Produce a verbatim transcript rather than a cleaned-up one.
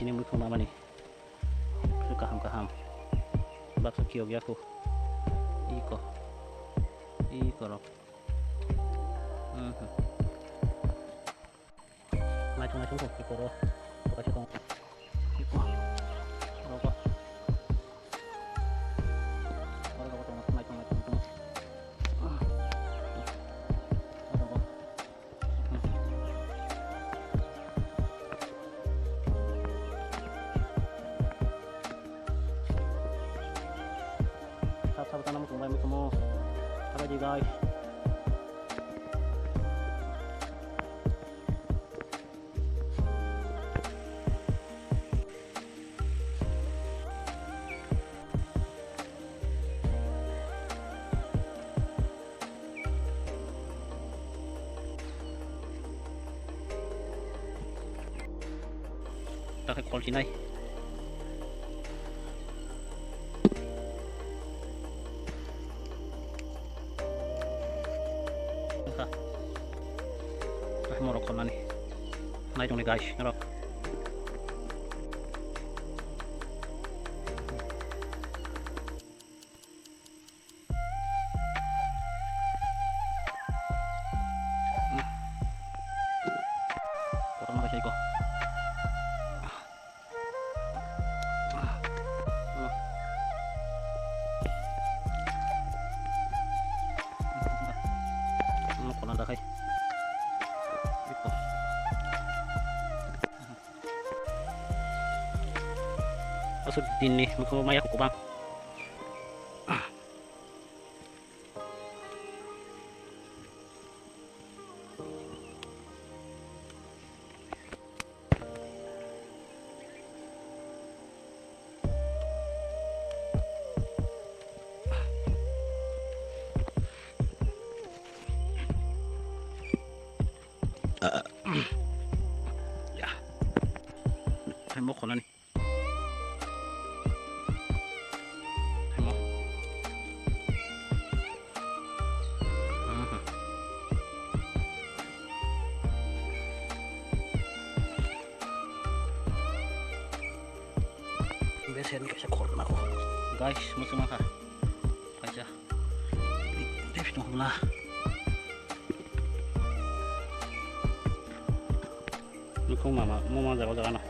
Chini muikhung mamani. Kaham kaham. Baksa kiyok yaku. Iko. Iko rok. Mhm. Naitung naitung kok iko ro. Baksa kong. Iko. Ro kok. Ro kok naitung naitung. Sab sab tanam kung bai mukumu. Sabai di guys. Takhai kolchinai. Wngkha. Tei morok khornani. Nai tongni guys, norok. Kotorma kaisa iko. Ano khorna dakhai. Iko. Aswk dinni mokol maya kwbang. Ya. Hai mo khonani. Hai mo. Mhm. Besen kaisa khorna ko. Guys, muchung mangkha. Kaisa. Dep tong hwnla. Nukhung mama, mama jaga jaga na.